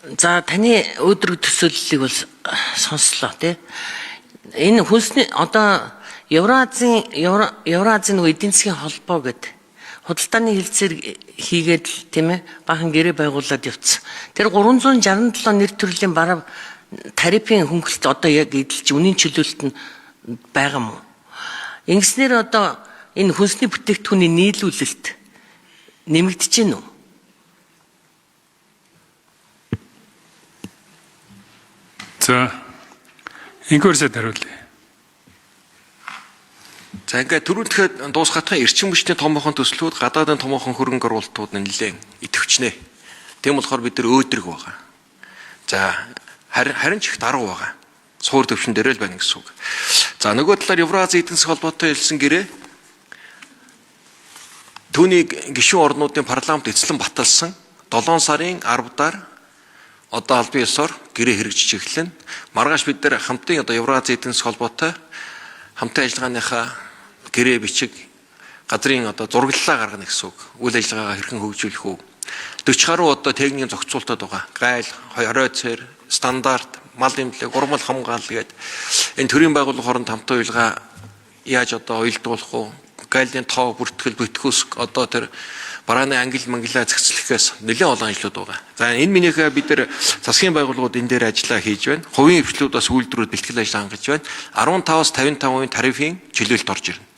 За, таны өөдрөг төсөөллийг бол сонслоо, тий. Энэ хүнсний одоо Евразийн нөгөө эдийн засгийн холбоо гэдэг худалдааны хэлцээр хийгээд л, тийм ээ, баахан гэрээ байгуулад явцсан. Тэр 367 нэр төрлийн бараа тарифын хөнгөлөлт одоо яг эдэлж үнийн чөлөөлөлт нь байгаа мó? Ингэснээр одоо энэ хүнсний бүтээгдэхүүний нийлүүлэлт нэмэгдэж гин үү? За, инкорсэд хариулъя. За, ингээд түрүүнхээр дуусгахын эрчим хүчний томоохон төслүүд, гадаадын томоохон хөрөнгө оруулалтууд нь нэлээд идэвхжнэ. Тийм болохоор бид нар өөдрөг байгаа. За, харин ч их даруй байгаа. Суур төвшин дээр л байна гэсэн үг. За, нөгөө талаар Еврази эдийн засгийн холбоотой хэлсэн гэрээ, түүнийг гишүүн орнуудын парламент эзлэн баталсан. 7 сарын 10-аар одоо албан ёсоор гэрээ хэрэгжиж эхэлнэ. Маргааш бид нар хамтын одоо Еврази эдийн засгийн холбоотой хамтын ажиллагааныхаа гэрээ бичиг, газрын одоо зураглалаа гаргана гэсэн үг. Үйл ажиллагаагаа хэрхэн хөгжүүлэх үү? 40 гаруй одоо техникийн зохицуултууд байгаа. Гайл, хорой цэр, стандарт, мал эмнэлэг, урмал хамгаал гээд энэ төрийн байгууллага хооронд хамтын уялгаа яаж одоо уялдуулах уу? Гайлын тоо, бүртгэл, бүтгүүск, одоо тэр барааны ангил мангилаа зохицлохээс нэлээд олон ажлууд байгаа. За, энэ минийхээ бид нар засгийн байгууллагууд энэ дээр ажиллаа хийж байна. Хувийн хвшлүүд бас үйлдвэрүүд бэлтгэл ажил хангаж байна. 15-аас 55% тарифын чөлөөлөлт орж ирнэ.